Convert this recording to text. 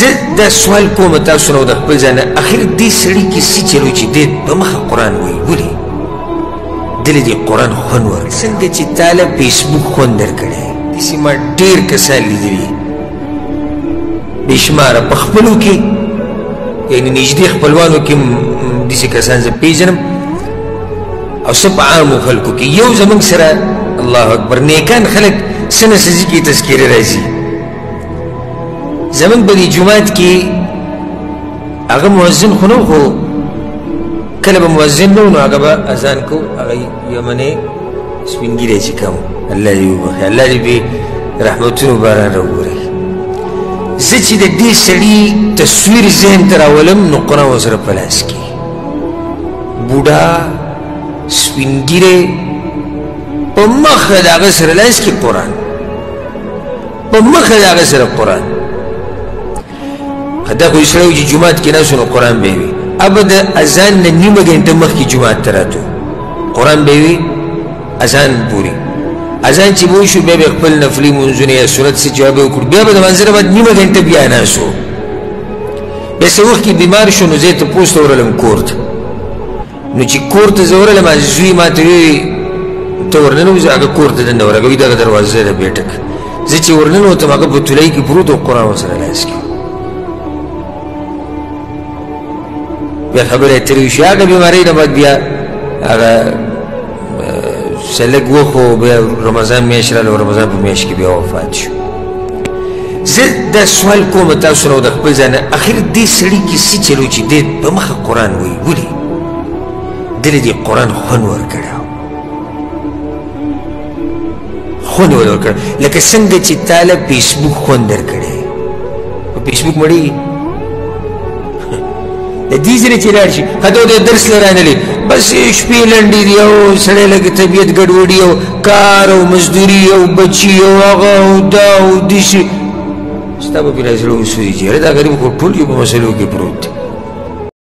زه دا سوال کوم تاسو نه د خپل ځان نه، اخر دې سړي کې څه چلو چې دی په مخه قرآن وایي؟ ولې دله دې قرآن خوند ورکړ؟ څنګه چې تاله فیسبوک خوند درکړی، داسې ما ډېر کسان لیدلي بېشماره په خپلو کې، یعنې نږدې خپلوانو کې داسې کسان زه پېژنم، او څه په عامو خلکو کې. یو زموږ سره الله اکبر نیکان خلک څه نه څه ځي تذکرې راځي. زموږ په دې جومات کې هغه مؤذن خو نه، خو کله به مؤذن نه و، نو هغه به اذان کو. هغه یمنی سپین ږیری چې کوم، الله دې وبخښي، الله دې پرې رحمتونو باران راوګوري. زه چې د دې سړي تصویر ذهن ته راولم، نو قرآن ورسره په لاس کې، بوډا سپین ږیری په مخه د هغه سره لاس کې قرآن، په مخه د هغه سره قرآن. دا خو یې سړی و چې جومات کې ناست و، نو قرآن به یې وي. ابه د اذان نه نیمه ګنټه مخکې جومات ته راتو، قرآن به یې وي اذان پورې. اذان چې به وشو، بیا به خپل نفلي لمونځونه یا سنت څه چې به وکړو، بیا به د لمانځه نه بعد نیمه ګنټه بیا ناست و. بیا څه وخت کې بیمار شو، نو زه یې تپوس ته ورغلم کور ته. نو چې کور ته زه ورغلم، زوی ما ته وویل ته ورننوځه. هغه کور ته دننه ورغی، وایي دغه دروازه ده بیټک. زه چې ورننوتم، هغه په تولۍ کې پروت او قرآن ورسره لاس کې. بیا خبرې اترې وشوې. هغه بیمارۍ نه بعد بیا هغه څه لږ وخت، بیا رمضان میاشت راغله، رمضان په میاشت کې بیا وفات شو. زه دا سوال کوم تاسو نه د خپل ځان نه، اخر دې سړي کې څه چلو چې دی په مخه قرآن وایي؟ ولې دله دې قرآن خوند ورکړی؟ خوند یې ورکړ، لکه څنګه چې تاله فیسبوک خوند درکړی. په فیسبوک مړېږي د دې ځای چې لاړ شي، ښه د درس له رانلې، بس شپې لنډې دي او سړی لږ طبیعت ګډوډي او کار او مزدوري او بچي او هغه او دا او داسې، ستا به پرې زړه وسوځي چې یاره دا غریب خو ټول یو په مسلو کې پروت دی.